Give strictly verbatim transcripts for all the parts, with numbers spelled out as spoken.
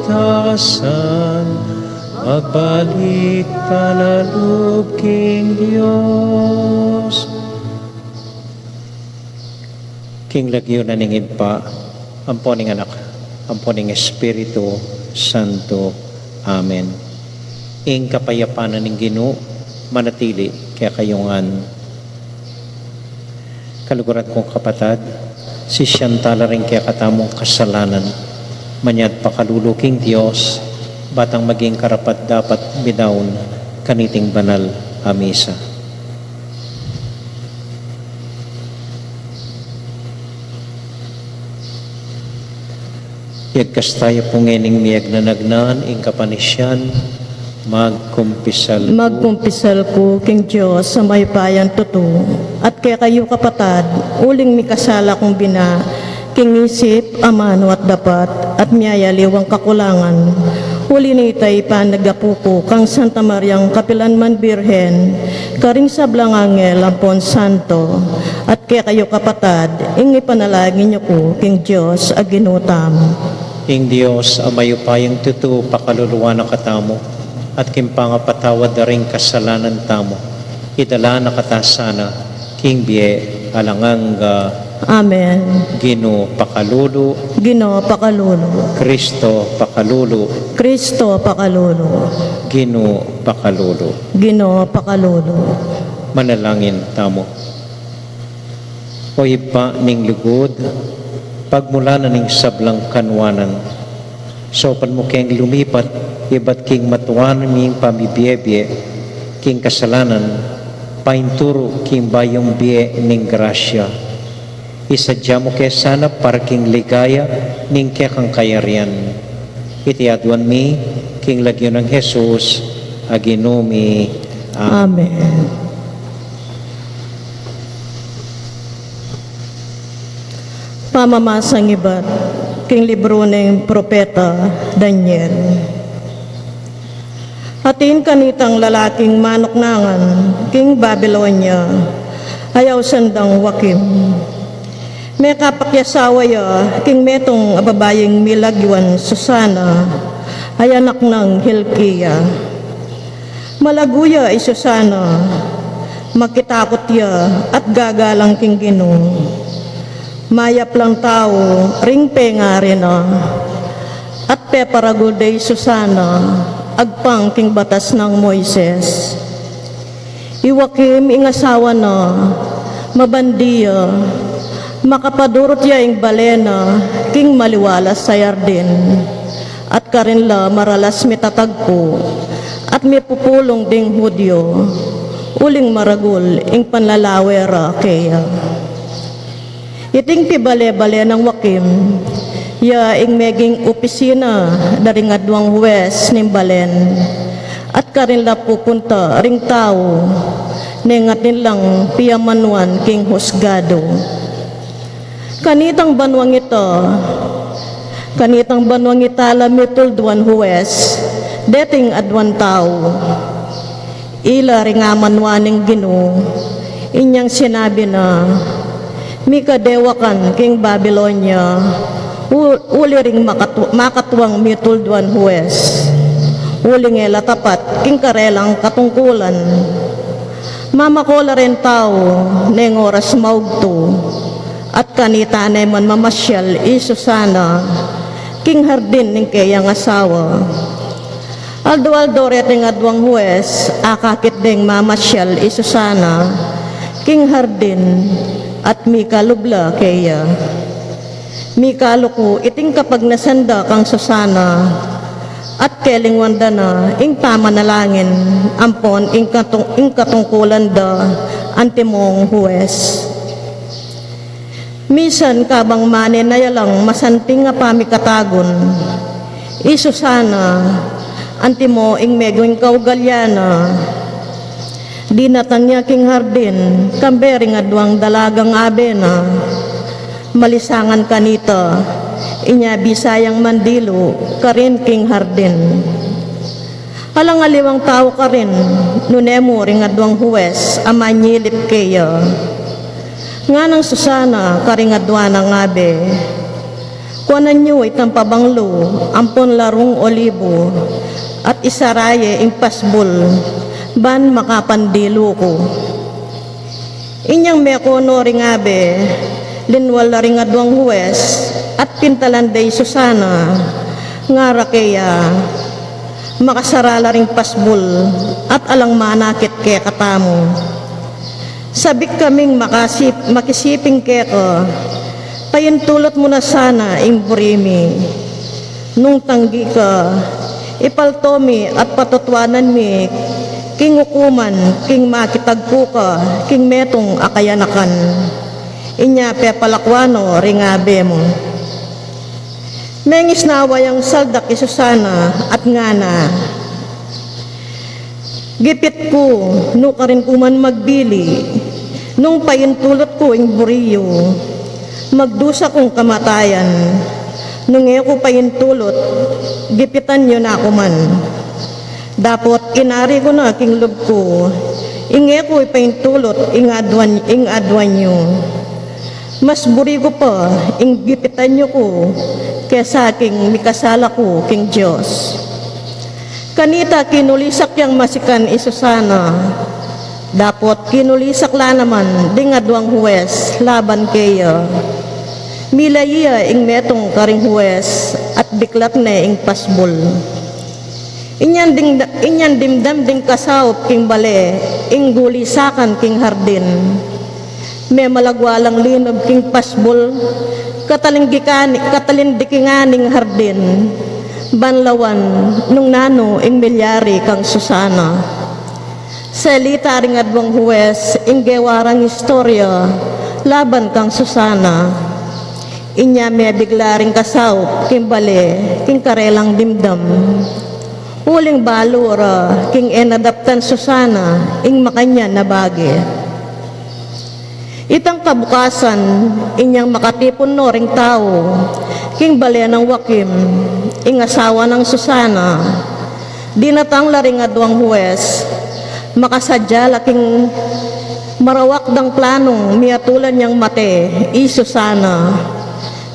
Tasan, magbalik tana lub king Dios. King lagyu na ning Ibpa, ampo ning Anak, ampo ning Espiritu Santo. Amen. Ing kapayapan na ning Ginu manatili kekayu ngan. Kaluguran kung kapatad, sisian tala ring kekatamung kasalanan, manyad pakalulu king Dios, batang maging karapat-dapat midaun kaniting banal a misa. Yagkas taya pu ngening miyagnanagnan ing kapanisian, magkumpisal pu. Magkumpisal ku king Dios a mayupayang tutu, at kekayu kapatad, uling mikasala kung bina, king isip, amanu at dapat, at miyayaliwang kakulangan. Uli nita ipanagapu ku kang Santa Mariang kapilan man Birhen, karing sablang angel ampon santo, at kekayu kapatad, ing ipanalangin yu ku king Dios a Ginu tamu. Ing Dios a mayupayang tutu pakaluluan na katamu, at king pangapatawad da ring kasalanan tamu, idala na kata sana king bie alang angga. Amen. Ginu pakalulu. Ginu pakalulu. Kristo pakalulu. Kristo pakalulu. Ginu pakalulu. Ginu pakalulu. Manalangin tamu. O Ibpa ning lugud, pagmulan na ning sablang kanuanan, saupan mu keng lumipat ibat king matua ming pamibie-bie king kasalanan, painturu king bayung bie ning grasya. Isadya mu ke sana para king ligaya ning kekang kayarian. Iti aduan mi king lagyu nang Jesus a Ginu mi. Amen. Amen. Pamamasang ibat king libru ning propeta Daniel. Atin kanitang lalaking manuknangan king Babilonia, a ausan dang Joaquim. Mekapakyasawa ya king metung a babaing milagyuan Susana, a anak nang Hilkia. Malagu ya i Susana, makitakut ya at gagalang king Ginu. Mayap lang tau ring pengari na, at peparagul de i Susana agpang king batas nang Moises. I Joaquim ing asawa na, mabandi ya, makapadurut ya ing bale na king maliwalas a yardin, at karin la maralas mitatagpu at mipupulung ding Judio, uling maragul ing panlalawe ra keya. Iting pibale-bale nang Joaquim, ya ing meging opisina da ring aduang huwes ning balen, at karin la pupunta ring tau neng atin lang piyamanuan king husgadu. Kanitang banuang ita, kanitang banuang ita la mitulduan huwes deting aduang tau. Ila ring amanuan ning Ginu, inyang sinabi na, mikadewakan king Babilonia, u-, uli ring makatu-, makatuang mitulduan huwes, uling e la tapat king karelang katungkulan. Mamako la ring tau neng oras maugtu, at kanita ne man mamasyal i Susana king hardin ning keyang asawa. Aldo-aldo reting aduang huwes, akakit deng mamasyal i Susana king hardin at mikalub la keya. Mikaluku iting kapagnasan da kang Susana, at kelingwan da na ing pamanalangin ampon ing katung-, ing katungkulan da antimong huwes. Misan kabang manen na ya lang masanting a pamikatagun, i Susana, antimo ing meging kaugalyana, dinatan ya king hardin kambe ring aduang dalagang abe na. Malisangan kanita, inya bisa yang mandilu karin king hardin. Alang aliwang tau karin, nune mu ring aduang huwes a manyilip keya. Nganang Susana karing aduang abe, Kunan yu itang pabanglu ampon larung olibu, at isara ye ing pasbul, ban makapandilu ku. Inyang mekono ring abe, linwal la ring aduang huwes, at pintalan de i Susana, ngara keya, makasara la ring pasbul, at alang manakit kekatamu. Sabik kaming makasip-, makisiping keka, paintulut mu na sana ing buri mi. Nung tanggi ka, ipalto mi at patutuanan mi king ukuman, king makitagku ka king metung a kayanakan. Inya pepalakwan no ring abe mu. Mengisnawa yang saldak i Susana at ngana, "Gipit ku, nukarin ku man magbili, nung paintulut ku ing buri yu, magdusa kung kamatayan, nung e ku paintulut, gipitan yu na ku man. Dapot inari ku na king lub ku, ing e ku ipaintulut ing aduan, ing aduan yu. Mas buri ku pa ing gipitan yu ku, kesa king mikasala ku king Dios." Kanita kinulisak yang masikan i Susana. Dapot kinulisak la naman ding aduang huwes laban keya. Milai ya ing metung karing huwes at biklat ne ing pasbul. Inyan ding, inyan dimdam ding kasaup king bale ing gulisakan king hardin. Memalagwa lang linub king pasbul, katalinggikan, katalindikingan ning hardin, ban lawan nung nanu ing milyari kang Susana. Selita ring aduang huwes ing gewa rang istorya laban kang Susana. Inya mebigla ring kasaup king bale king karelang dimdam. Uling balu ra king e nadaptan Susana ing makanyan a bage. Itang kabukasan, inyang makatipun no ring tau king bale nang Joaquim, ing asawa nang Susana, dinatang la ring aduang huwes, makasadya la king marawak dang planung miatulan yang mate i Susana.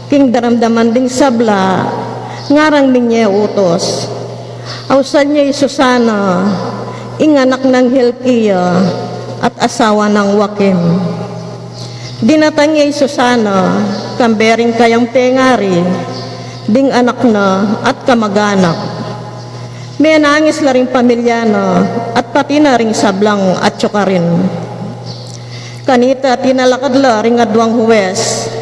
King daramdaman ding sabla, ngarang minye utos. Ausan ya i Susana, ing anak nang Hilkia, at asawa nang Joaquim. Dinatang ya i Susana, kambe ring kayang pengari, ding anak na at kamaganak. Menangis la ring pamilya na, at pati na ring sablang atsu karin. Kanita tinalakad la ring aduang huwes,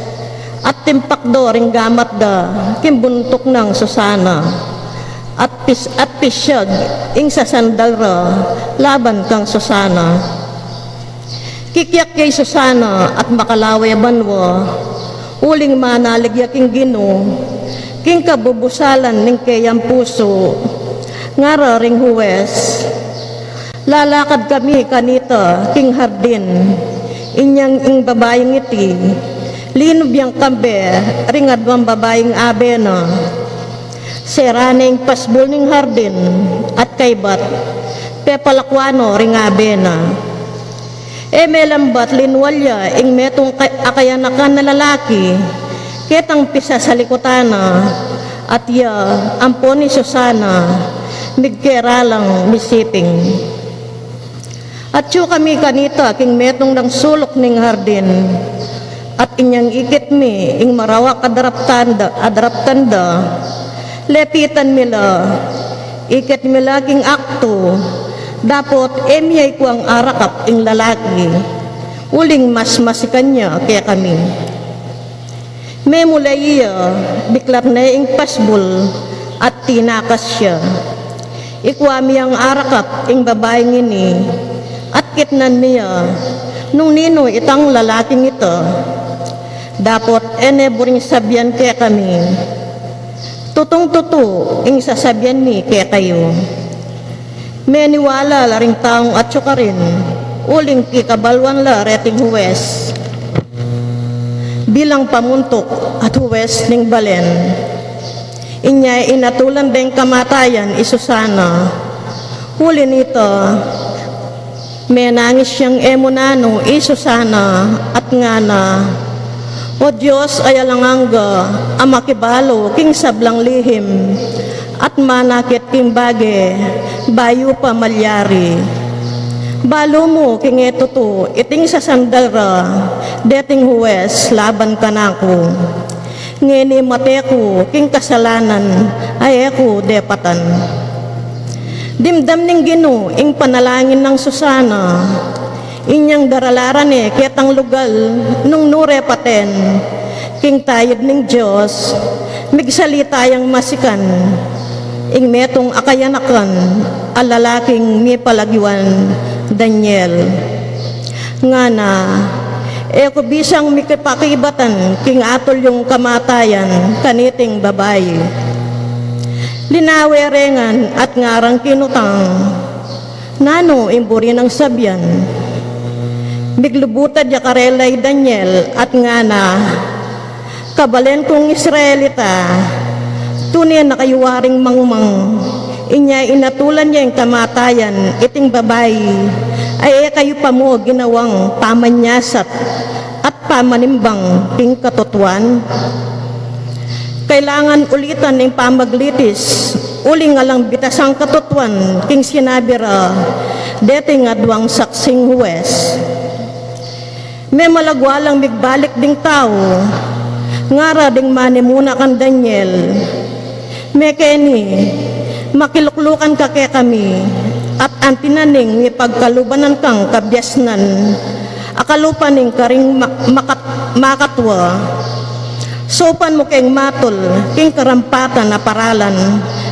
at timpak do ring gamat da king buntuk nang Susana, at pis-, at pisyag ing sasandal ra laban kang Susana. Kikyak ya i Susana at makalawe banua, uling manalig ya king Ginu, king kabubusalan ning keyang pusu. Ngara ring huwes, lalakad kami kanita king hardin, inyang ing babaing iti, linub yang kambe ring aduang babaing abe na. Sera ne ing pasbul ning hardin, at kaybat, pepalakwan no ring abe na. E melambat linwal ya ing metung kay-, a kayanakan a lalaki, ketang pisasalikutan na, at ya, ampon i Susana, migkera lang misiping. Atsu kami kanita king metung dang suluk ning hardin, at inyang ikit mi ing marawak a daraptan da, a daraptan da, lepitan mi la, ikit mi la king aktu, dapot e mi ya ikuang arakap ing lalaki, uling mas masikan ya kekami. Memulai ya, biklat ne ing pasbul, at tinakas ya. Ikua mi yang arakap ing babaing ini, at kitnan mi ya, nung ninu itang lalaking ita. Dapot e ne buring sabian kekami, tutung tutu ing sasabian mi kekayu. Meniwala la ring taung atsu karin, uling kikabaluan la reting huwes bilang pamuntuk at huwes ning balen. Inya inatulan deng kamatayan i Susana. Uli nita, menangis yang e mu nanu i Susana at ngana, O Dios a alang angga, a makibalu king sablang lihim, at manakit king bage bayu pa malyari. Balu mu king e tutu iting sasandal ra deting huwes laban kanaku. Ngeni mate ku king kasalanan a e ku depatan. Dimdam ning Ginu ing panalangin nang Susana. Inyang daralan ne ketang lugal nung nu re paten. King tayud ning Dios, migsalita yang masikan ing metung a kayanakan a lalaking mipalagiwan Daniel. Ngana, e ku bisang mikipakibatan king atul yung kamatayan kaniting babai. Linawe re ngan at ngarang kinutang, nanu ing buri nang sabian? Miglubutad ya karela i Daniel at ngana, Kabalen kung Israelita, tune na kayu waring mangumang, inya inatulan ya ing kamatayan iting babai, ay e kayu pa mu ginawang pamanyasat at pamanimbang king katutuan? Kailangan ulitan ing pamaglitis, uling alang bitasang katutuan king sinabi ra deting aduang saksing huwes. Memalagwa lang migbalik ding tau, ngara ding manimuna kang Daniel. Mekeni, makiluklukan ka kekami, at anti na ning mipagkalubanan kang kabiasnan a kalupa ning karing ma-, makat-, makatua. Saupan mu keng matul king karampatan a paralan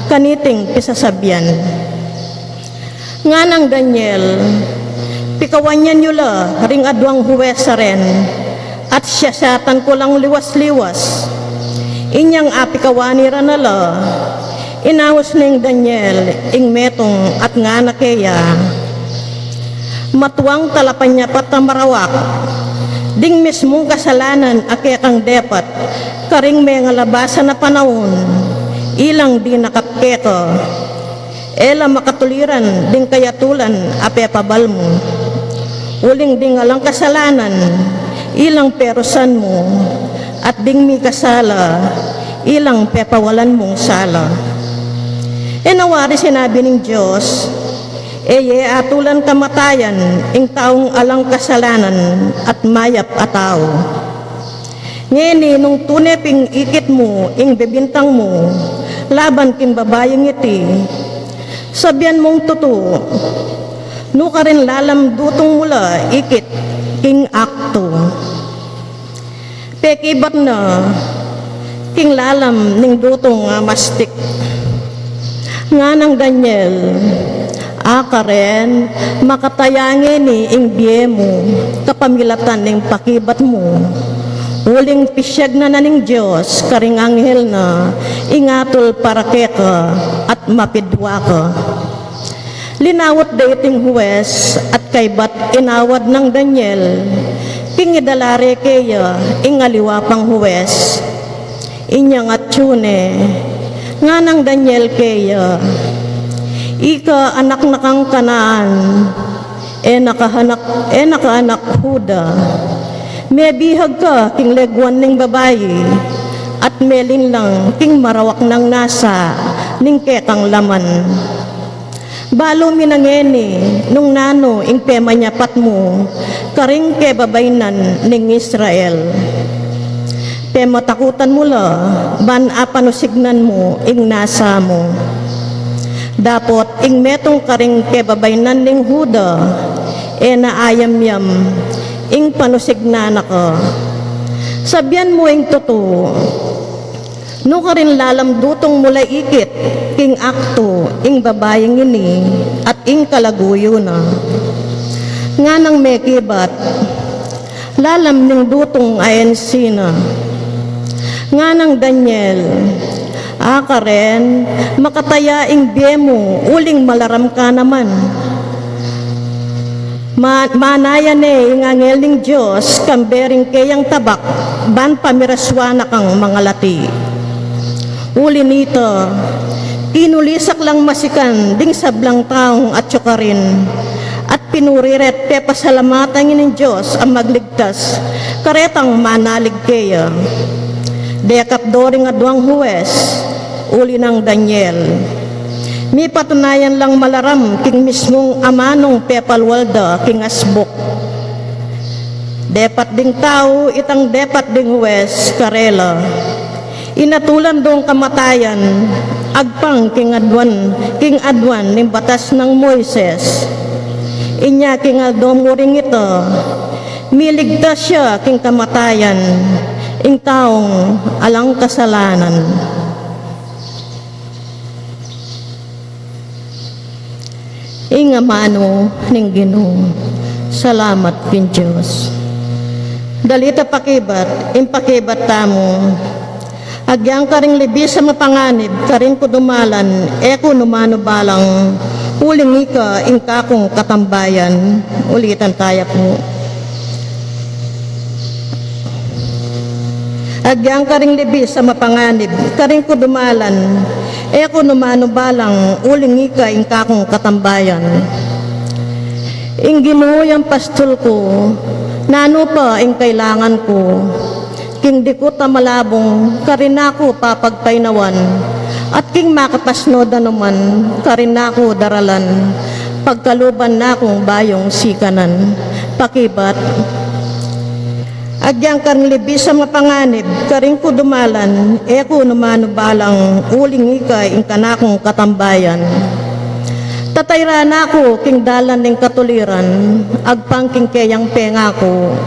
kaniting pisasabian. Nganang Daniel, pikawan yan yu la ring aduang huwes a ren, at siyasatan ku lang liwas-liwas. Inyang apikawani ra na la, inaus neng Daniel ing metung at ngana keya, Matuang talapanyapat a marawak, ding mismung kasalanan a kekang depat karing mengalabasan a panaun, ilang dinakap keka. E la makatuliran ding kayatulan a pepabal mu. Uling ding alang kasalanan, ilang perusan mu, at ding mikasala, ilang pepawalan mung sala. E na wari sinabi ning Dios, E ye atulan kamatayan ing taung alang kasalanan at mayap a tau. Ngeni nung tune ping ikit mu ing bibintang mu laban king babaing iti, sabian mung tutu, nukarin lalam dutung mu la ikit king aktu. Pekibat na king lalam ning dutung a mastik. Nganang Daniel, a karen, makataya ngeni ing bie mu kapamilatan ning pakibat mu. Uling pisiag na na ning Dios karing anghel na ing atul para keka at mapidua ka. Linawat da iting huwes at kaybat inawad nang Daniel king idala re keya ing aliwa pang huwes. Inyang atyu ne, nganang Daniel keya, Ika anak na kang Kanaan, e na ka anak, e na ka anak Huda. Mebihag ka king leguan ning babai, at melinlang king marawak nang nasa ning kekang laman. Balu mi na ngeni nung nanu ing pemanyapat mu karing kebabainan ning Israel. Pematakutan mu la ban apanusignan mu ing nasa mu. Dapot ing metung karing kebabainan ning Huda, e na ayamyam ing panusignan na ka. Sabian mu ing tutu, nukarin lalam dutung mu la ikit king aktu ing babaing ini at ing kalaguyu na. Nganang mekibat, lalam ning dutung a ensina. Nganang Daniel, a karen, makataya ing bie mu uling malaram ka naman. Ma-, manaya ne ing anghel ning Dios kambe ring keyang tabak ban pamirasuan na kang mangalati. Uli nita, kinulisak lang masikan ding sablang taung atyu karin, At pinuri re't pepasalamatan ya ing Dios a magligtas karetang manalig keya. Dekatlo ring aduang huwes, uli nang Daniel. Mipatunayan lang malaram king mismung amanung pepalwal da king asbuk. Depat ding tau itang depat ding huwes karela. Inatulan dong kamatayan, agpang king aduan, king aduan ning batas nang Moises. Inya king aldo mu ring ita, miligtas ya king kamatayan, ing taung alang kasalanan. Ing amanu ning Ginu. Salamat king Dios. Dalit a pakibat, ing pakibat tamu. Agyang karing libis a mapanganib, karin ku dumalan, e ku nu manubalang, uling ika ing kakung katambayan. Ulitan taya pu. Agyang karing libis a mapanganib, karin ku dumalan, e ku nu manubalang, uling ika ing kakung katambayan. Ing Ginu yang pastul ku, nanu pa ing kailangan ku? King dikut a malabung, karin na ku papagpainawan, at king makapasnud a numan, karin na ku daralan, pagkaluban na kung bayung sikanan. Pakibat. Agyang karing libis a mapanganib, karin ku dumalan, e ku nu manubalang, uling ika ing kanakung katambayan. Tatayran na ku king dalan ning katuliran, agpang king keyang pengaku.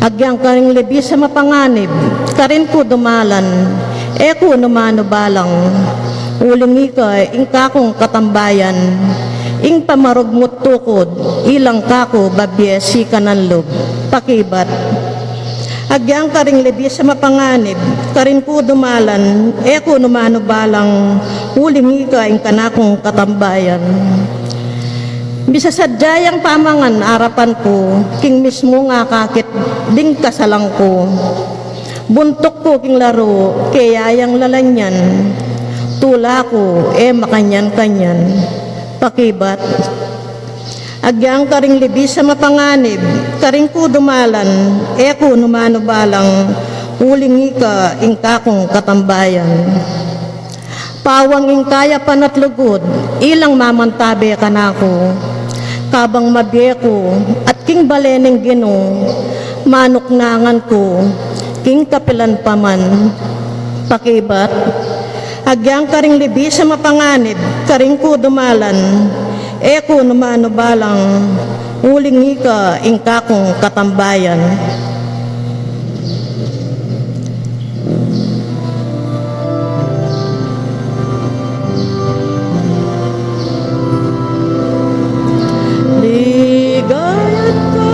Agyang karing libis a mapanganib, karin ku dumalan, e ku nu manubalang, uling ika ing kakung katambayan, ing pamarugmut tukud, ilang kaku babie sikanan lub. Pakibat. Agyang karing libis a mapanganib, karin ku dumalan, e ku nu manubalang, uling ika ing kanakung katambayan. Misasadya yang pamangan arapan ku, king mismung akakit ding kasalang ku. Buntuk ku king laru, keya yang lalanyan. Tula ku, e makanyan-kanyan. Pakibat. Agyang karing libis a mapanganib, karin ku dumalan, e ku nu manubalang, uling ika ing kakung katambayan. Pawang ing kayapan at lugud, ilang mamantabe kanaku. Kabang mabie ku, at king bale ning Ginu, manuknangan ku, king kapilan pa man. Pakibat. Agyang karing libis a mapanganib, karin ku dumalan, e ku nu manubalang, uling ika ing kakung katambayan. Ligaya ka.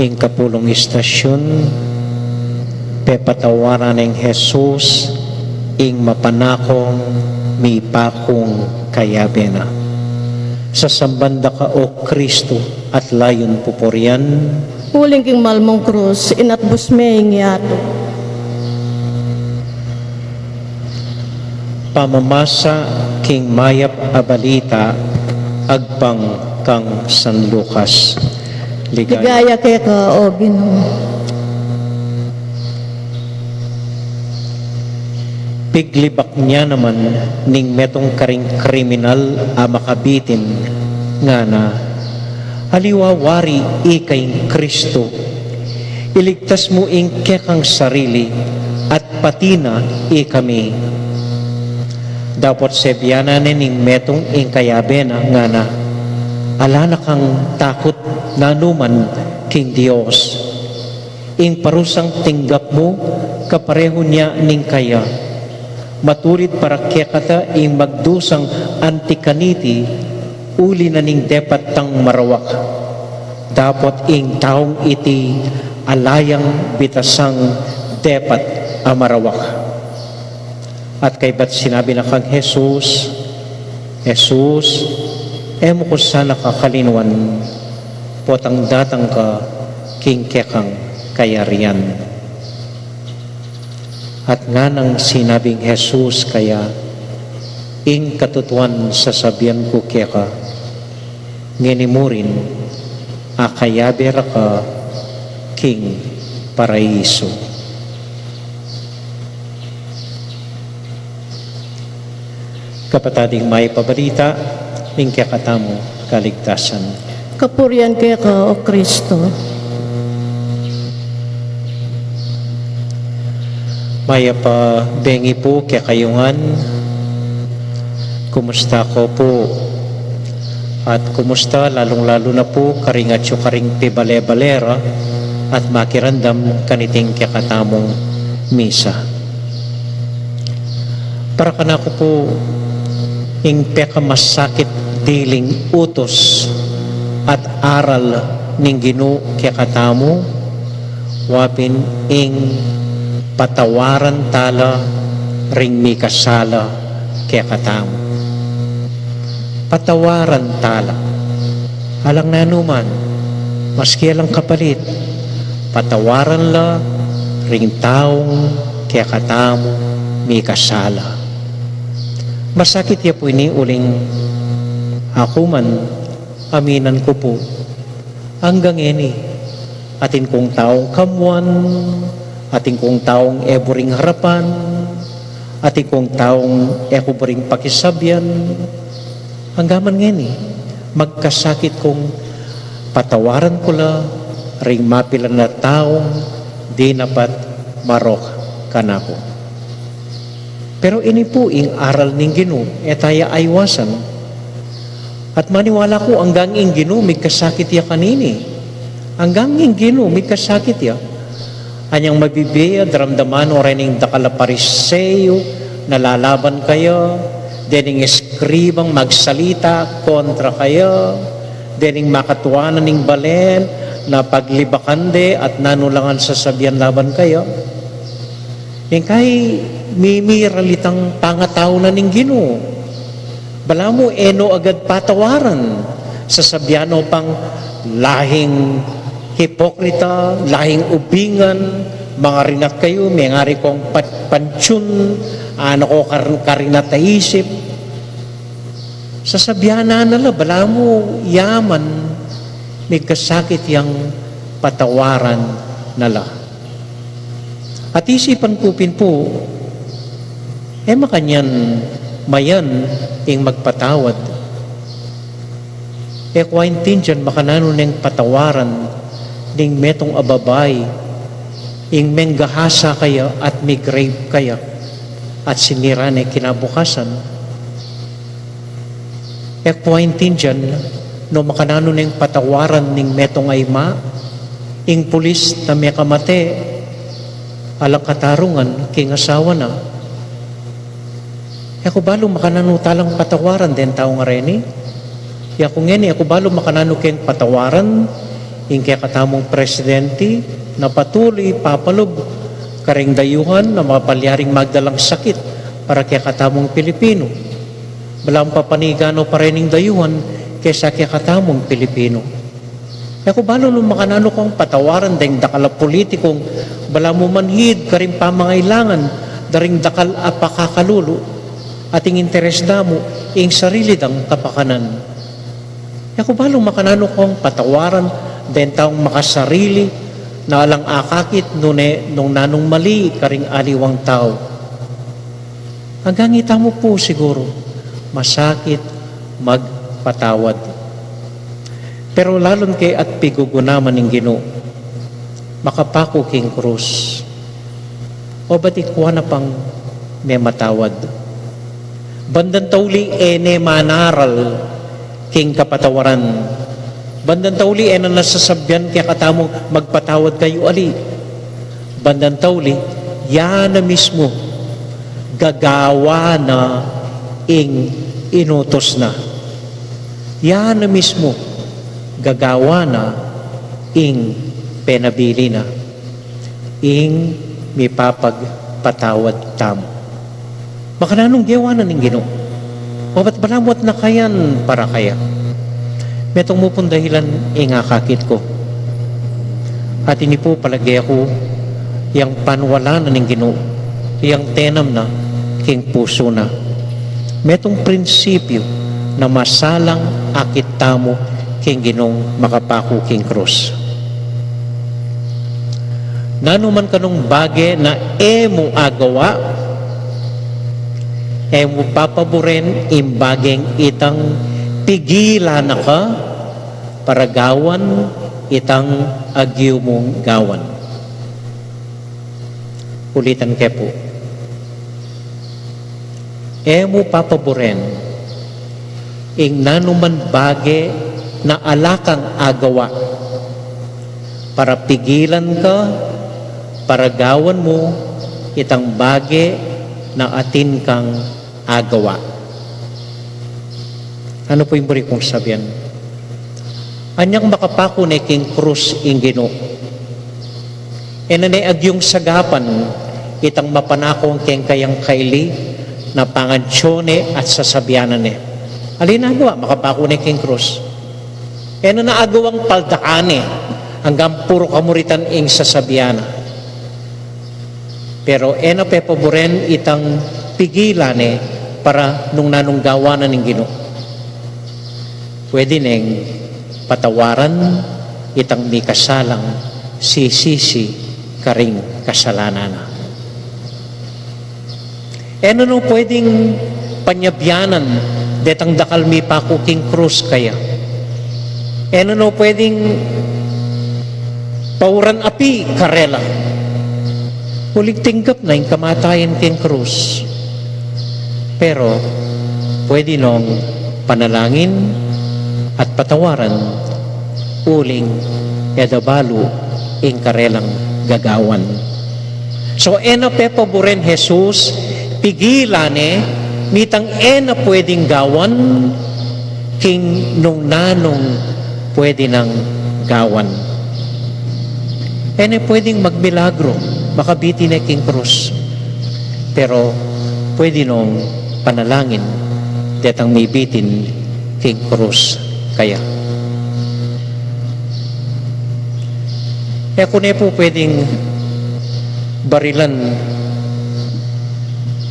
Ing kapulung istasyun, pepatawaran neng Jesus ing mapanakung mipakung kayabe na. Sasamban da ka, O Kristu, at layun pupurian. Uling king mal mung krus, inatbus me ing yatu. Pamamasa king mayap a balita agpang kang San Lucas. Ligaya. Ligaya keka, O Ginu. Piglibak ne naman ning metung karing kriminal a makabitin, ngana, Aliwa wari ika ing Kristu, iligtas mu ing kekang sarili at pati na ikami. Dapot sebianan ne ning metung ing kayabe na, ngana, Ala na kang takut nanuman king Dios. Ing parusang tinggap mu, kaparehu ne ning kaya. Matulid para kekata ing magdusang anti kaniti, uli na ning depat tang marawak. Dapot ing taung iti ala yang bitasang depat a marawak. At kaybat sinabi na kang Jesus, "Jesus, e mu ku sana kakalinuan, potang datang ka king kekang kayarian." At nganang sinabing Jesus kaya, "Ing katutuan sasabian ku keka, ngeni mu rin akayabe ra ka king paraiso." Kapatad, ing mayap a balita ning kekatamung kaligtasan. Kapurian keka, O Kristo. Mayap a bengi pu kekayu ngan. Kumusta ko pu? At kumusta lalung-lalu na pu karing atyu karing pibale-bale ra at makiramdam kaniting kekatamung misa? Para kanaku pu, ing pekamasakit diling utus at aral ning Ginu kekatamu, wa pin ing patawaran tala ring mikasala kekatamu. Patawaran tala. Alang nanu man, maski alang kapalit, patawaran la ring taung kekatamu mikasala. Masakit ya pu ini uling aku man, aminan ku pu, anggang ngeni, atin kung taung kamuan, atin kung taung e buring harapan, atin kung taung e ku buring pakisabian, anggang man ngeni, magkasakit kung patawaran ku la ring mapilan a taung dinapat marok kanaku. Pero ini pu ing aral ning Ginu, e taya aiwasan. At maniwala ku anggang ing Ginu migkasakit ya kanini. Anggang ing Ginu migkasakit ya. Anyang mabibie ya, daramdaman o rening dakal a Pariseo na lalaban kaya, dening eskribang magsalita kontra kaya, dening makatuanan ning balen na paglibakan de at nanu la ngan sasabian laban kaya. Ing kai mimiralitang pangatau na ning Ginu. Balamu e no agad patawaran, sasabian no pang lahing hipokrita, lahing ubingan, mangarinat kayu, mengari kong pat-, pansyun, anak ko kar-, karinat a isip. Sasabian na la, balamu yaman, migkasakit yang patawaran na la. At isipan ku pin pu, e makanyan mayan ing magpatawad. E ku aintindian makananu neng patawaran ning metung a babai, ing menggahasa kaya at mig-rape kaya, at sinira ne kinabukasan. E ku aintindian no makananu neng patawaran ning metung a ima, ing pulis na mekamate, alang katarungan king asawa na. E ku balu makananu talang patawaran deng taung areni. Ya ku ngeni, e ku balu makananu keng patawaran ing kekatamung presidenti na patuli papalub karing dayuhan na mapalyaring magdalang sakit para kekatamung Pilipino. Balamu papanigan no pa rening dayuhan kesa kekatamung Pilipino. E ku balu no makananu kung patawaran deng dakal a politikung balamu manhid karing pamangailangan da ring dakal a pakakalulu at ing interes da mu ing sarili dang kapakanan. E ku balu makananu kung patawaran deng taung makasarili na alang akakit nune nung nanung mali karing aliwang tau. Anggang itamu pu siguru, masakit magpatawad. Pero lalung kaybat pigugunaman ning Ginu, makapaku king krus. O ba't ikua na pang mematawad? Bandang tauli e ne manaral king kapatawaran. Bandang tauli e na nasasabian kekatamung magpatawad kayu ali. Bandang tauli, ya na mismu gagawa na ing inutus na. Ya na mismu gagawa na Ing penabili na, ing mipapagpatawad tamu. Makananung gewa na ning Ginu? Obat balamu at nakayan para kaya. Metung mu pung dahilan ing akakit ku. At ini pu palage ku yang panwala na ning Ginu, yang tenam na king pusu na. Metung prinsipyu na masalang akit tamu king Ginung makapaku king krus. Nanu man kanung bage na e mu agawa, e mu papaburen ing bageng itang pigilan na ka para gawan itang agyu mung gawan. Ulitan ke pu. E mu papaburen ing nanuman bage na ala kang agawa para pigilan ka para gawan mu itang bage na atin kang agawa. Anu pu ing buri kung sabian? Anyang makapaku ne king krus ing Ginu, e na ne agyung sagapan itang mapanakung keng kayang kaili na pangansyone at sasabianan ne. Alin agawa makapaku ne king krus? E na na agawang paldakan ne anggang puru kamuritan ing sasabian na. Pero e na pepaburen itang pigilan ne para nung nanung gawan na ning Ginu. Pwede neng patawaran itang mikasalang sisisi karing kasalanan na. E na no pwedeng panyabianan detang dakal mipaku king krus kaya. E na no pwedeng pauran api karela. Uling tinggap na ing kamatayan king krus. Pero pwede nong panalangin at patawaran uling e da balu ing karelang gagawan. So, e na pepaburen Jesus, pigilan ne, mitang e na pwedeng gawan, king nung nanung pwede nang gawan. E na pwedeng magmilagro, makabitin ne king krus. Pero pwede nong panalangin detang mibitin king krus kaya. E ku ne pu pwedeng barilan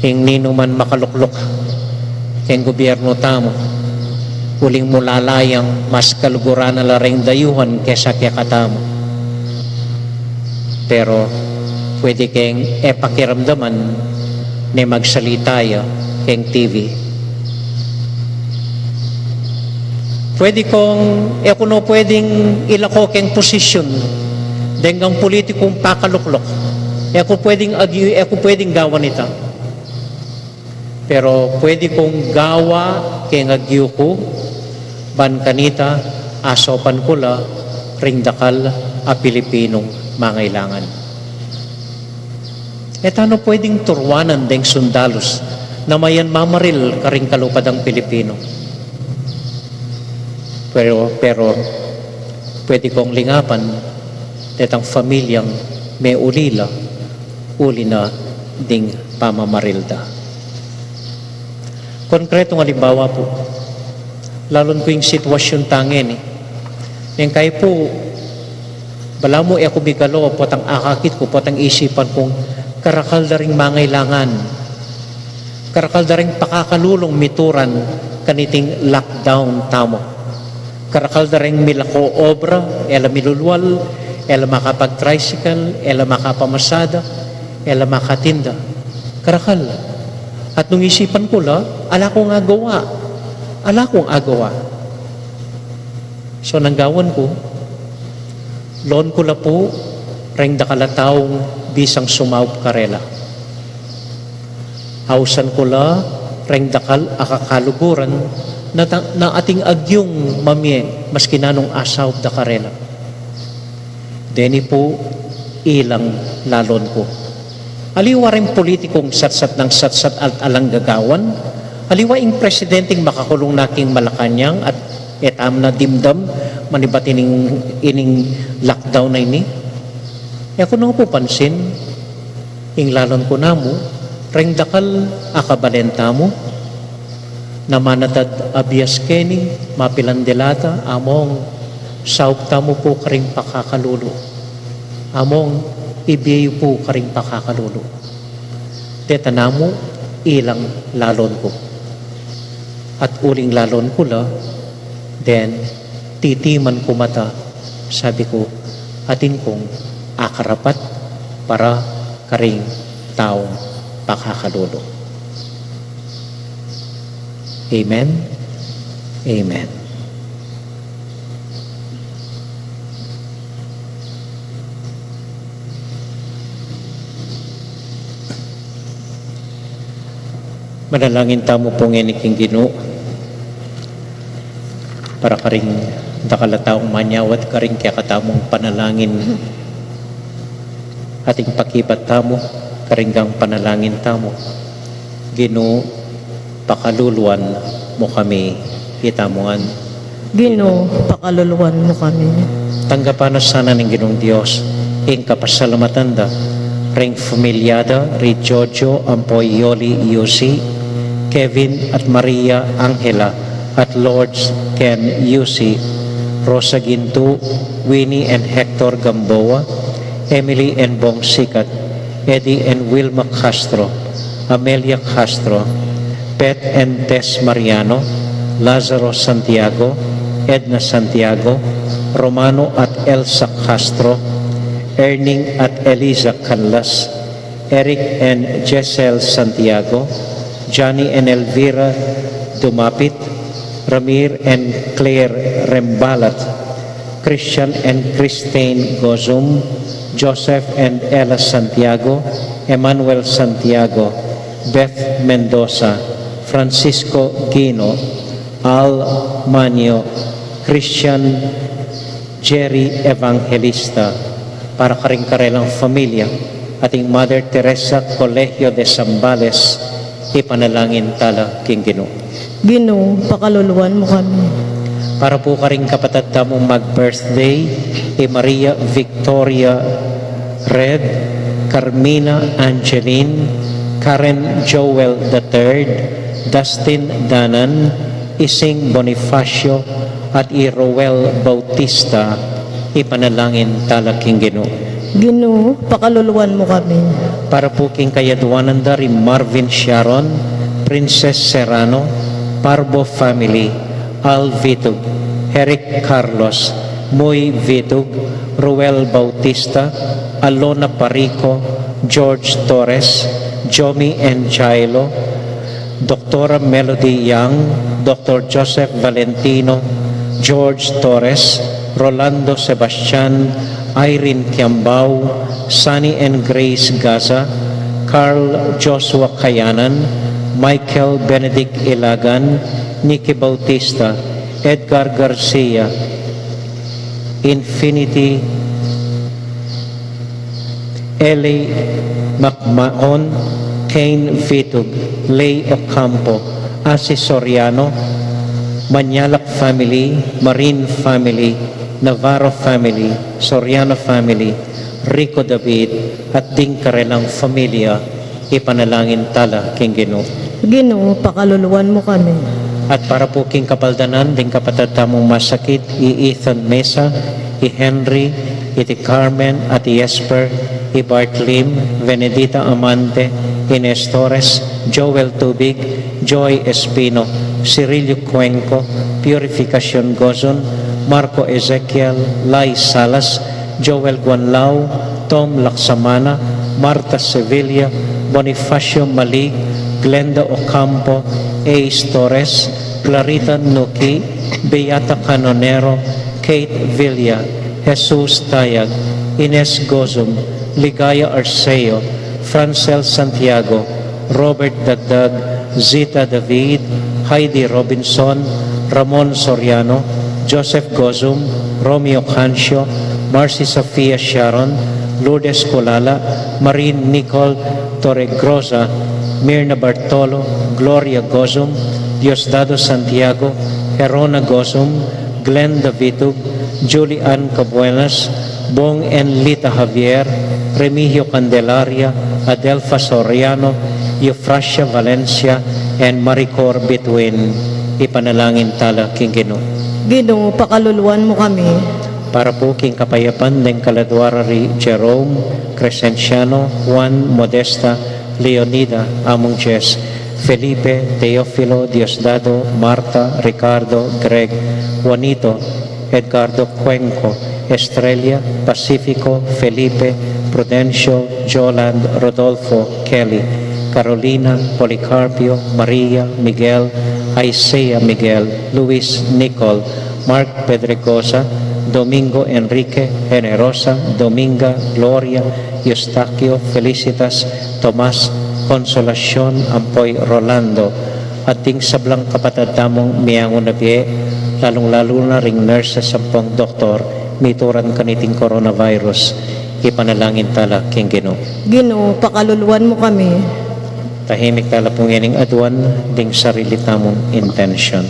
ing ninuman makalukluk keng gobyerno tamu, uling mula la yang mas kaluguran na la reng dayuhan kesa kekatamu. Pero pwede keng e pakiramdaman ne magsalita ya keng T V. Pwede kong, e ku no pwedeng ilako keng posisyon deng politikung pakalukluk. E ku pwedeng agi-, e ku pwedeng gawan ita. Pero pwede kung gawa keng agyu ku, ban kanita asopan ku la ring dakal a Pilipinung mangailangan. E ta no pwedeng turwanan deng sundalus na mayan mamaril karing kalupa dang Pilipino. Pero, pero pwede kong lingapan detang pamilyang meulila uli na ding pamamaril da. Konkretong alimbawa pu, lalun ku ing sitwasyun tang ngeni. Neng kayi pu, balamu e ku bigalo potang akakit ku, potang isipan kung karakal da ring mangailangan. Karakal da ring pakakalulung mituran kaniting lockdown tamu. Karakal da reng milako obra, e la milulwal, e la makapag-tricycle, e la makapamasada, e la makatinda. Karakal. At nung isipan ku la, ala kung agawa. Ala kung agawa. So, nanu ing gawan ku, loan ku la pu reng dakal a taung bisang sumaup karela. Ausan ku la reng dakal a kakaluguran na ta-, na ating agyung mamie maski nanung asaup da karela. Deni pu ilang lalon ku. Aliwa reng politikung satsat nang satsat at alang gagawan. Aliwa ing presidenteng makakulung na king Malacañang at e tamu na dimdam manibat ining, ining lockdown a ini. E ku no pu pansin, ing lalon ku namu, reng dakal a kabalen tamu, na manatad a bias keni, mapilan dilata, among saup tamu pu karing pakakalulu. Among ibie yu pu karing pakakalulu. Deta namu ilang lalon ku. At uling lalon ku la, den titiman ku mata, sabi ku, atin kung akarapat para karing taung pakakalulu. Amen. Amen. Manalangin tamu pu ngeni king Ginu para karing dakal a taung manyawad karing kekatamung panalangin. Ating pakibat tamu karing gang panalangin tamu. Ginu, pakaluluan mu kami. Itamu ngan. Ginu, pakaluluan mu kami. Tanggapan na sana ning Ginung Dios ing kapasalamatan da ring familia da ri Jojo ampo Yoli Yusi, Kevin at Maria Angela at Lourdes Ken Yusi, Rosa Gintu, Winnie and Hector Gamboa, Emily and Bong Sikat, Eddie and Wilma Castro, Amelia Castro, Pet and Tess Mariano, Lazaro Santiago, Edna Santiago, Romano at Elsa Castro, Erning at Eliza Canlas, Eric and Jessel Santiago, Johnny and Elvira Dumapit, Ramir and Claire Rembalat, Christian and Christine Gozum, Joseph and Ella Santiago, Emmanuel Santiago, Beth Mendoza, Francisco Gino, Al Manio, Christian Jerry Evangelista, para karing karelang familia, ating Mother Teresa Colegio de Zambales, ipanalangin tala king Ginu. Ginu, pakaluluan mu kami. Para pu karing kapatad tamung mag-birthday, i Maria Victoria Red, Carmina Angeline, Karen Joel the third, Dustin Danan, Ising Bonifacio, at i Roel Bautista, ipanalangin tala king Ginu. Ginu, pakaluluan mu kami. Para pu king kayadwanan da ri Marvin Sharon, Princess Serrano, Parbo family, Al Vitug, Eric Carlos, Muy Vitug, Ruel Bautista, Alona Parico, George Torres, Jomi and Jailo, Doktora Melody Young, Doktor Joseph Valentino, George Torres, Rolando Sebastian, Irene Kiambao, Sunny and Grace Gaza, Carl Joshua Kayanan, Michael Benedict Ilagan, Nicky Bautista, Edgar Garcia, Infinity, Eli Macmaon, Kane Vitug, Lay Ocampo, Asi Soriano, Manyalak family, Marin family, Navarro family, Soriano family, Rico David, at ding karelang familia, ipanalangin tala king Ginu. Ginu, pakaluluan mu kami. At para pu king kapaldanan ding kapatad tamung masakit, i Ethan Mesa, i Henry, iti Carmen, at i Esper, i Bart Lim, Venedita Amante, Ines Torres, Joel Tubig, Joy Espino, Cirilio Cuenco, Purificacion Gozon, Marco Ezekiel, Lai Salas, Joel Guanlao, Tom Laksamana, Marta Sevilla, Bonifacio Malig, Glenda Ocampo, Ace Torres, Clarita Nuki, Beata Canonero, Kate Villa, Jesus Tayag, Ines Gozum, Ligaya Arceo, Francel Santiago, Robert Dagdag, Zita David, Heidi Robinson, Ramon Soriano, Joseph Gozum, Romeo Cancio, Marcy Sofia Sharon, Lourdes Colala, Marin Nicole Torregrosa, Mirna Bartolo, Gloria Gozum, Diosdado Santiago, Herona Gozum, Glenda Vitug, Julie Ann Cabuenas, Bong and Lita Javier, Remigio Candelaria, Adelfa Soriano, Eufrasia Valencia, and Maricor Bituin. Ipanalangin tala king Ginu. Ginu, pakaluluan mu kami. Para pu king kapayapan deng kaladua ra ri Jerome, Crescenciano, Juan, Modesta, Leonida, Among Jess, Felipe, Teofilo, Diosdado, Marta, Ricardo, Greg, Juanito, Edgardo Cuenco, Estrella, Pacifico, Felipe, Prudencio, Joland, Rodolfo, Kelly, Carolina, Policarpio, Maria, Miguel, Isaiah Miguel, Luis, Nicole, Mark Pedregosa, Domingo Enrique, Generosa, Dominga, Gloria, Eustaquio, Felicitas, Tomas, Consolacion, ampo i Rolando, at ding sablang kapatad tamung miangu na bie, lalung-lalu na ring nurses ampong doktor, mituran kaniting coronavirus, ipanalangin tala king Ginu. Ginu, pakaluluan mu kami. Tahimik tala pung ining aduan ding sarili tamung intensyon.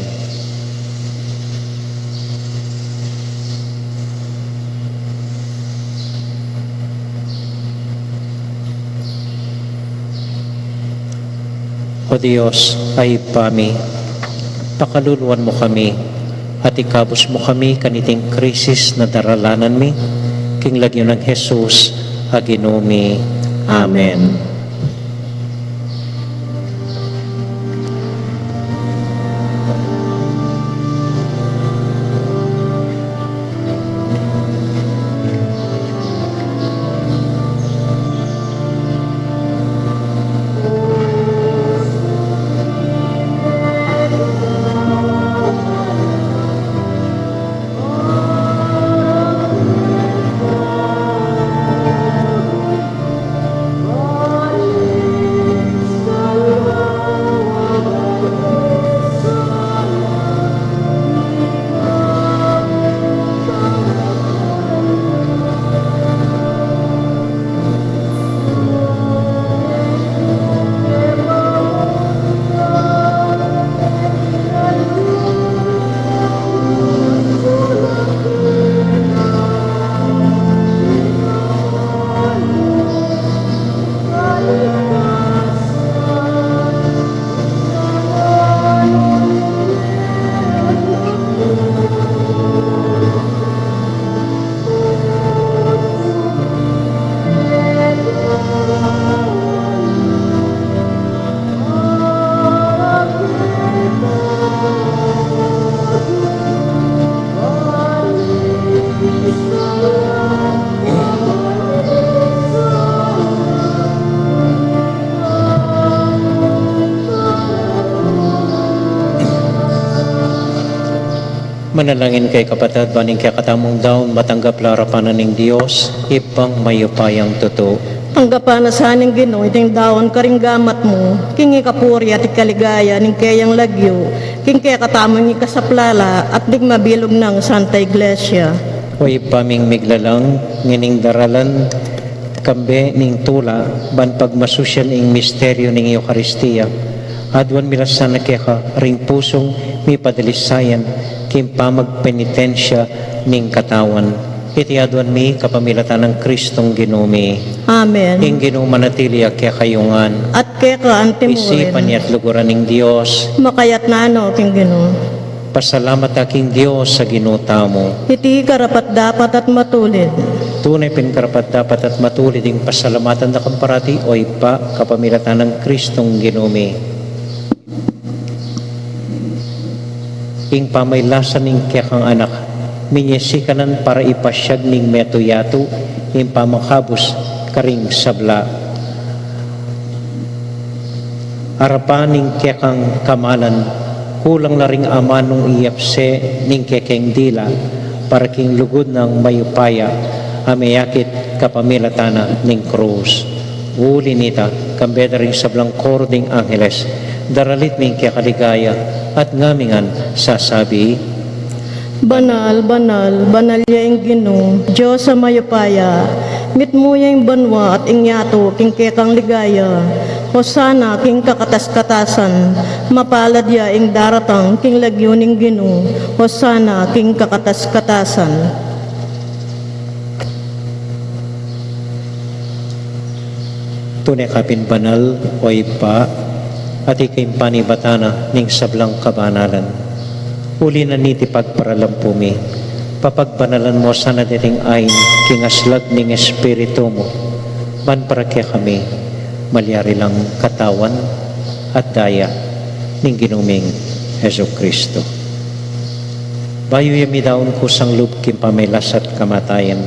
O Dios, a Ibpa mi, pakaluluan mu kami, at ikabus mu kami kaniting krisis na daralanan mi, king lagyu nang Jesus a Ginu mi. Amen. Manalangin kayu kapatad, ban ing kekatamung daun matanggap la arapan na ning Dios, Ibpang mayupayang tutu. Tanggapan na sa ning Ginu iting daun karing gamat mu, king ikapuri at ikaligaya ning keyang lagyu, king kekatamung ikasaplala at ding mabilug nang Santa Iglesia. O Ibpa ming miglalang, ngening daralan kambe ning tula ban pagmasusyan ing misteryu ning Eukaristia, aduan mi la sana keka ring pusung mipadalisayan king pamagpenitensya ning katawan. Iti aduan mi kapamilatan nang Kristong Ginu mi. Amen. Ing Ginu manatili ya kekayu ngan. At keka antimurin. Isipan ya at luguran ning Dios. Makayatna no king Ginu. Pasalamat ta king Dios a Ginu tamu. Iti karapat-dapat at matulid. Tune pin karapat-dapat at matulid ing pasalamatan da kang parati, o Ibpa, kapamilatan nang Kristong Ginu mi. Ing pamaylasa ning kekang Anak, minie sikanan para ipasyag ning metung yatu ing pamakabus karing sabla. Arapan ning kekang kamalan, kulang la ring amanung iyapse ning kekeng dila para king lugud nang mayupaya a meyakit kapamilatan na ning krus. Uli nita, kambe da ring sablang koro ding angeles, daralit mi ing kekaligaya at ngamingan sasabi, Banal, banal, banal ya ing Ginu, Dios a mayupaya, mitmu ya ing banua at ing yatu king kekang ligaya. Hosana king kakatas-katasan. Mapalad ya ing daratang king lagyu ning Ginu. Hosana king kakatas-katasan. Tune ka pin banal, o Ibpa, at ika ing panibatan na ning sablang kabanalan. Uli na niti pagparalampu mi, papagbanalan mu sana deting ain king aslag ning Espiritu mu, ban para kekami malyari lang katawan at daya ning Ginu ming Jesucristo. Bayu ya midaun kusang lub king pamagkasakit at kamatayan,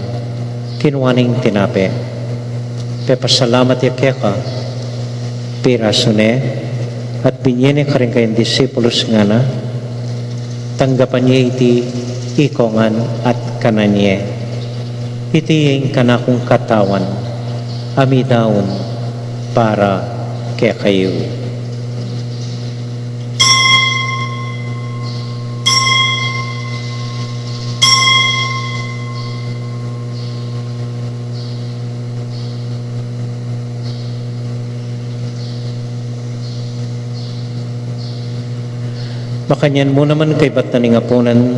kinua ne ing tinape, pepasalamat ya keka, pirasu ne, at binye ne karing kayang disipulus, ngana, tanggapan ye iti ikongan at kanan ye. Iti ing kanakung katawan, a midaun para kekayu. Makanyan mu naman kaybat na ning apunan,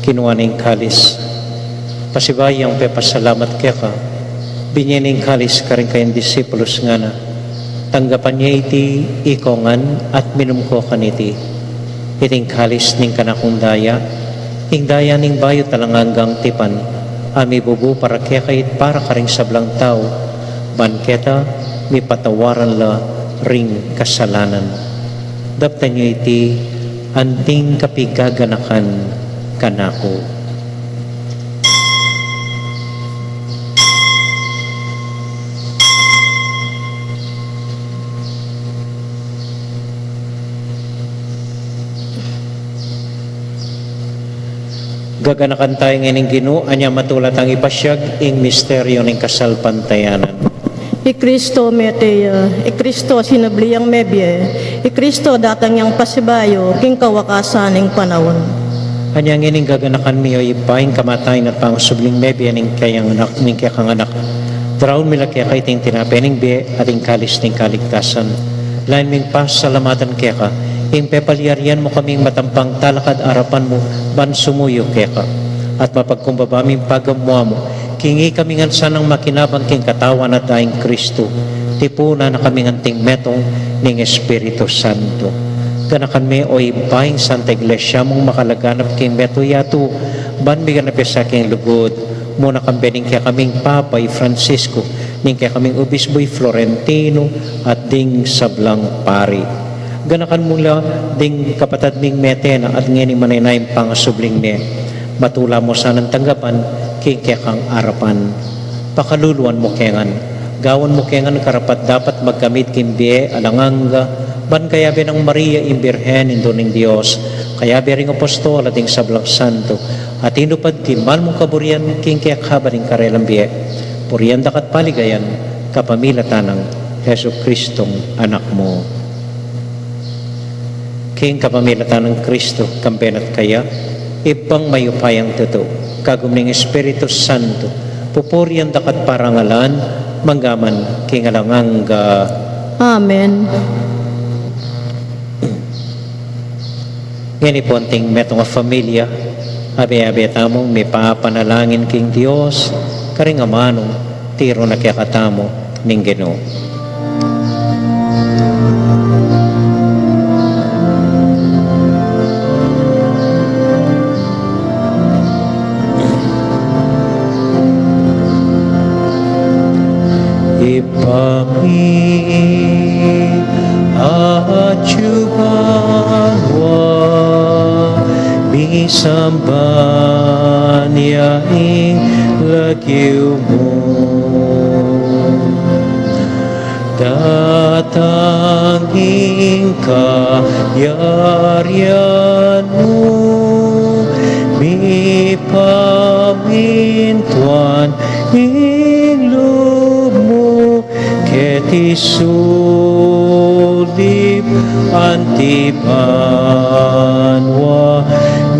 kinua ne ing kalis, pasibayu yang pepasalamat keka, binye ne ing kalis karing kayang disipulus, ngana, tanggapan ye iti ikongan at minum ko kaniti. Iting kalis ning kanakung daya, ing daya ning bayu at alang anggang tipan, a mibubu para kekayu at para karing sablang tau, ban keta mipatawaran la ring kasalanan. Daptan yu iti anting kapigaganakan kanaku. Gaganakan taya ngeni ing Ginu, anya matula tang ipasyag ing misteryu ning kasalpantayanan. I Kristo mete ya, i Kristo sinubli yang mebie, i Kristo datang yang pasibayu king kawakasan ning panaun. Anya ngeni gaganakan mi, o Ibpa, ing kamatayan at pangasubling mebie ning kekang anak, ning kekang anak. Daraun mi la keka iting tinape ning bie at ing kalis ning kaligtasan. Lain ming pasalamatan keka ing pepalyarian mu kaming matampang talakad arapan mu ban sumuyu keka. At mapagkumbaba ming pagamua mu king ikami ngan sanang makinabang king katawan at daya nang Kristo, tipunan na kaming anting metung ning Espiritu Santo. Ganakan me, o Ibpa, ing Santa Iglesia mung makalaganap king metung yatu, ban miganap ya sa king lugud mu, na kambe ning kekaming Papa i Francisco, ning kekaming Obispu i Florentino, at ding sablang pari. Ganakan mu la ding kapatad ming mete na at ngeni manenaya ing pangasubling me. Matula mu sanang tanggapan king kekang arapan. Pakaluluan mu ke ngan. Gawan mu ke ngan karapat-dapat magkamit king bie alang angga, ban kayabe nang Maria ing Birhen, Indu ning Dios, kayabe ring apostol at ding sablang santo, a tinupad king mal mung kaburian king kekaba ning karelang bie, purian da ka at paligayan kapamilatan nang Jesucristong Anak mu. King kapamilatan nang Kristo, kambe na at kaya, Ibpang mayupayang tutu, kagum ning Espiritu Santo, pupurian da ka at parangalan, mangga man king alang angga. Amen. Ngeni pu anting metung a familia, abe-abe tamung mipapanalangin king Dios, karing amanung tiru na kekatamu ning Ginu. Ibpa mi, atyu ka banua, misamban ya ing lagyu mu. Datang ing kayarian mu, mipamintuan ing lub mu, keti sulip anti banua,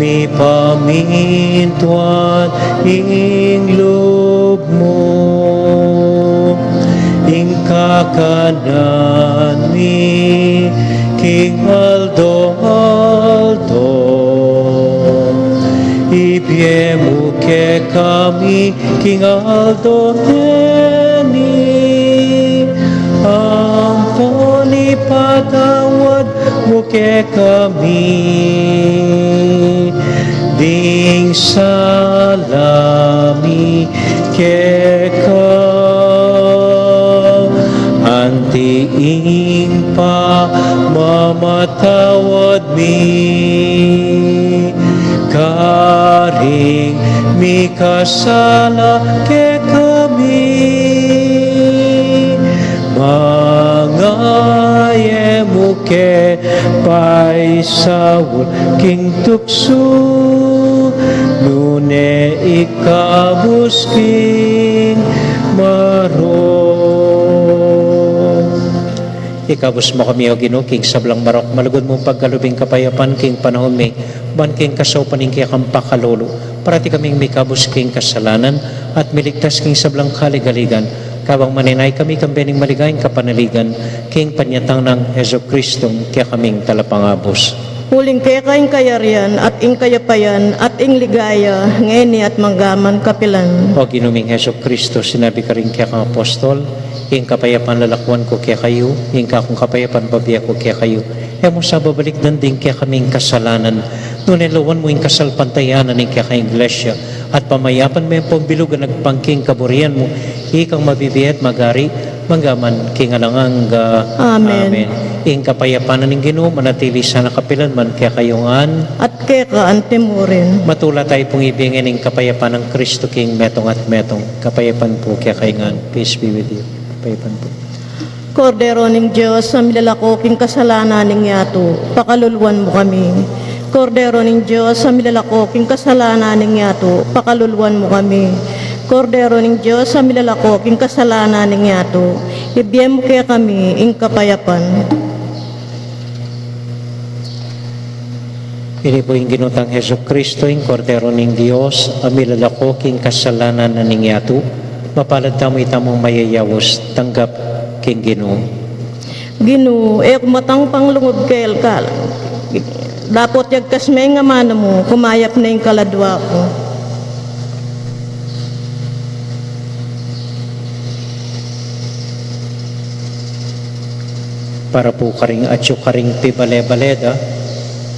mipamintuan ing lub mu. Ing kak Kanan mi king aldo-aldo, ibie mu kekami king aldo ngeni, ampon ipatawad mu kekami ding sala mi keka, anti ing pamamatawad mi karing mikasala kekami. Manga e mu ke paisaul king tuksu, nune ikabus king marok. Ikabus mu kami, O Ginu, king sablang marok, malugud mung pagkalub ing kapayapan king panaun mi, ban king kasaupan ning kekang pakalulu, parati kaming mikabus king kasalanan, at miligtas king sablang kaligaligan, kabang manenaya kami king bie ning maligayang kapanaligan, king panyatang nang Jesucristo, kekaming talapangabus. Uling keka ing kayarian, at ing kayapayan, at ing ligaya, ngeni at mangga man kapilan. O Ginu ming Jesucristo, sinabi karing kekang apostol, ing kapayapan lalakuan ku kekayu, ing kakung kapayapan bibie ku kekayu. E mu sa babalikdan ding kekaming kasalanan, nune lawan mu ing kasalpantayanan ning kekang Iglesia, at pamayapan me ampon bilugan agpang king kaburian mu, ikang mabibie at magari, mangga man king alang angga. Amen. Amen. Ing kapayapan na ning Ginu, manatili sana kapilan man kekayu ngan. At keka antimurin. Matula tayu pung ibie ngeni ing kapayapan nang Kristo king metung at metung. Kapayapan pu kekayu ngan. Peace be with you. Kapayapan pu. Kordero ning Dios, a milalako king kasalanan ning yatu, pakaluluan mu kami. Kordero ning Dios, a milalako king kasalanan ning yatu, pakaluluan mu kami. Kordero ning Dios, a milalako king kasalanan ning yatu, ibie mu kekami ing kapayapan. Ini pu ing Ginu tang Jesucristo, ing Kordero ning Dios, a milalako king kasalanan ning yatu. Mapalad tamu itamung mayayaus tanggap king Ginu. Ginu, e ku matang panglungub keka, dapot yagkas me ing amanu mu, kumayap ne ing kaladua ku. Para pu karing atyu karing pibale-bale da,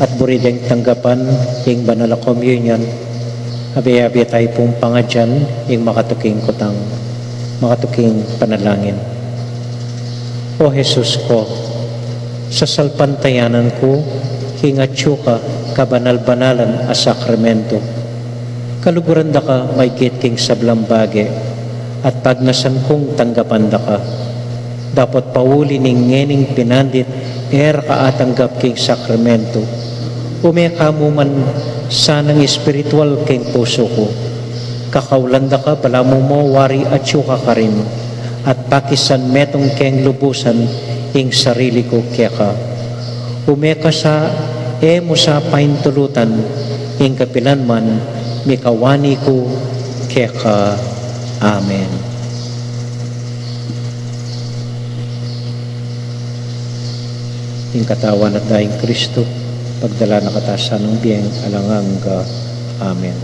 at buri deng tanggapan ing banal a komunyon, abe-abe tayu pung pangadyan ing makatuking kutang, makatuking panalangin. O Jesus ku, sasalpantayanan ku king atyu ka kabanal-banalan a sakramento. Kaluguran da ka maigit king sablang bage, at pagnasan kung tanggapan da ka. Dapot pauli ning ngening pinandit e ra ka atanggap king sakramento, ume ka mu man sanang espiritual king pusu ku. Kakaulan da ka, balamu mo wari atyu ka karin, at pakisan metung keng lubusan ing sarili ku keka. Ume ka sa, e mu sa paintulutan, ing kapilan man mikawani ku keka. Amen. Ing katawan at daya nang Kristo, pagdala na katamu king bie alang angga. Amen.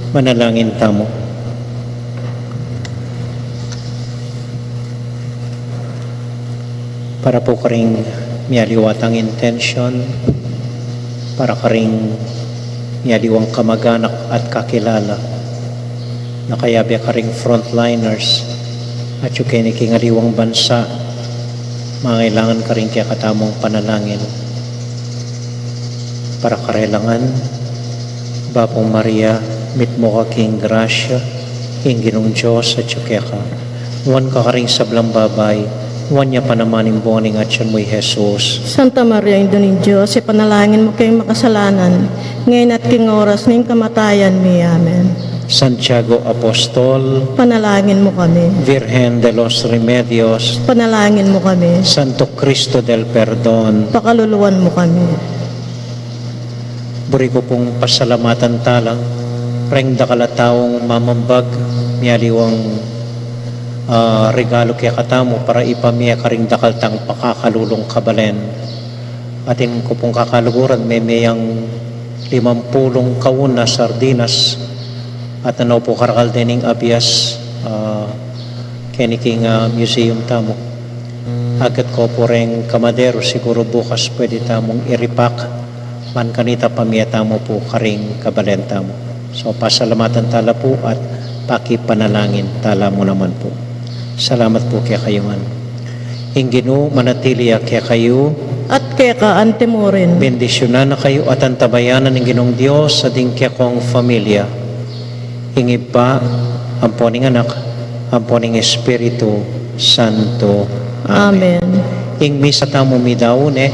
Manalangin tamu. Para pu karing mialiwa tang intensyon, para karing mialiwang kamaganak at kakilala, na kayabe karing frontliners, at yuke ning aliwang bansa, mangailangan karing kekatamung panalangin. Para karela ngan, Bapu Maria, mitmu ka king grasya, ing Ginung Dios atyu keka. Nuan ka karing sablang babai, nuan ya pa naman ing bunga ning atyan mu, i Jesus. Santa Maria, Indu ning Dios, ipanalangin mu kaming makasalanan, ngeni at king oras ning kamatayan mi. Amen. Santiago Apostol, panalangin mu kami. Virgen de los Remedios, panalangin mu kami. Santo Cristo del Perdon, pakaluluan mu kami. Buri ku pung pasalamatan tala reng dakal a taung mamambag, mialiwang, ah, regalu kekatamu para ipamie karing dakal tang pakakalulung kabalen. Atin ku pung kakaluguran, meme yang limampulung kaun a sardinas, at nanu pu karakal dening abias, ah, keni king, ah, museum tamu. Agat ku pu reng kamadero, siguru bukas pwede tamung i-repack, ban kanita pamie tamu pu karing kabalen tamu. So, pasalamatan tala pu at pakipanalangin tala mu naman pu. Salamat pu kekayu ngan. Ing Ginu manatili ya kekayu. At keka antimurin. Bendisyunan na kayu at antabayanan ning Ginung Dios, ading kekong familia. Ing Ibpa, ampo ning Anak, ampo ning Espiritu Santo. Amen. Amen. Ing misa tamu midaun ne,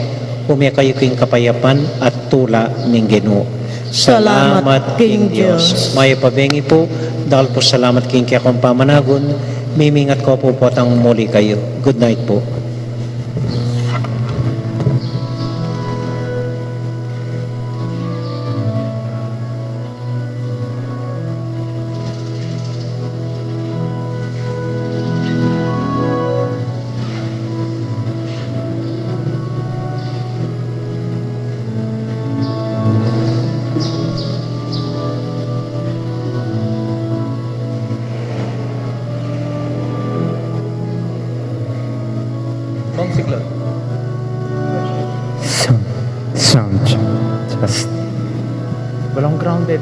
ume kayu king kapayapan at tula ning Ginu. Salamat king Dios. Mayap a bengi pu, dakal pu salamat king kekong pamanagun, mimingat ku pu potang muli kayu. Good night pu. Sound, sound check. Test. Balong grounded.